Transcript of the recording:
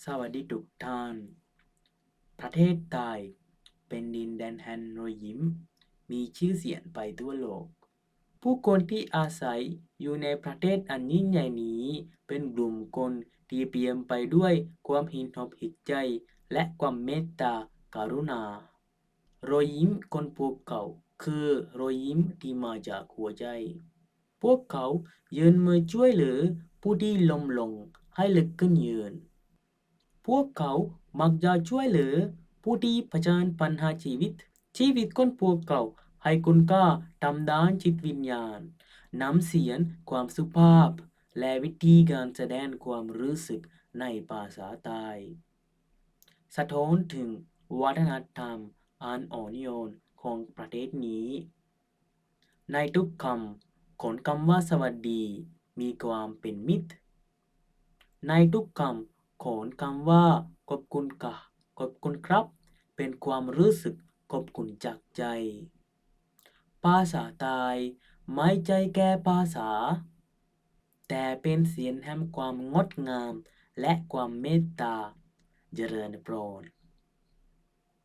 ສະຫວັດດີທຸກທ່ານ. ປະເທດໄທເປັນດິນແດນແຫ່ງຮອຍຍິ້ມ, ມີຊື່ສຽງໄປທົ່ວໂລກ. ຜູ້ຄົນທີ່ອາໄສຢູ່ໃນປະເທດອັນຍິ່ງໃຫຍ່ນີ້ ເປັນກຸ່ມຄົນທີ່ເຕັມໄປດ້ວຍຄວາມເຫັນອົກເຫັນໃຈ ແລະ ຄວາມເມດຕາກະລຸນາ. ຮອຍຍິ້ມຂອງພວກເຂົາຄືຮອຍຍິ້ມທີ່ມາຈາກຫົວໃຈ. ພວກເຂົາຍື່ນມືຊ່ວຍເຫຼືອຜູ້ທີ່ລົ້ມລົງໃຫ້ລຸກຂຶ້ນຢືນ. ພວກເຂົາມັກຈະຊ່ວຍເຫຼືອຜູ້ທີ່ຜະເຊີນບັນຫາຊີວິດ. ຊີວິດຂອງພວກເຂົາໃຫ້ຄຸນຄ່າທາງດ້ານຈິດວິນຍານ. ນ້ຳສຽງ, ຄວາມສຸພາບ ແລະ ວິທີການສະແດງຄວາມຮູ້ສຶກໃນພາສາໄທ ສະທ້ອນເຖິງວັດທະນະທຳອັນອ່ອນໂຍນຂອງປະເທດນີ້. ໃນທຸກຄຳຂອງຄຳວ່າສະຫວັດດີມີຄວາມເປັນມິດ. ໃນທຸກຄຳຂອງຄຳວ່າຂອບຄຸນຄະ, ຂອບຄຸນຄັບ ເປັນຄວາມຮູ້ສຶກຂອບຄຸນຈາກໃຈ. ພາສາໄທໄມ່ໃຊ່ແຄ່ພາສາ, ແຕ່ເປັນສຽງແຫ່ງຄວາມງົດງາມ ແລະ ຄວາມເມດຕາ. ຈະເລີນພອນ.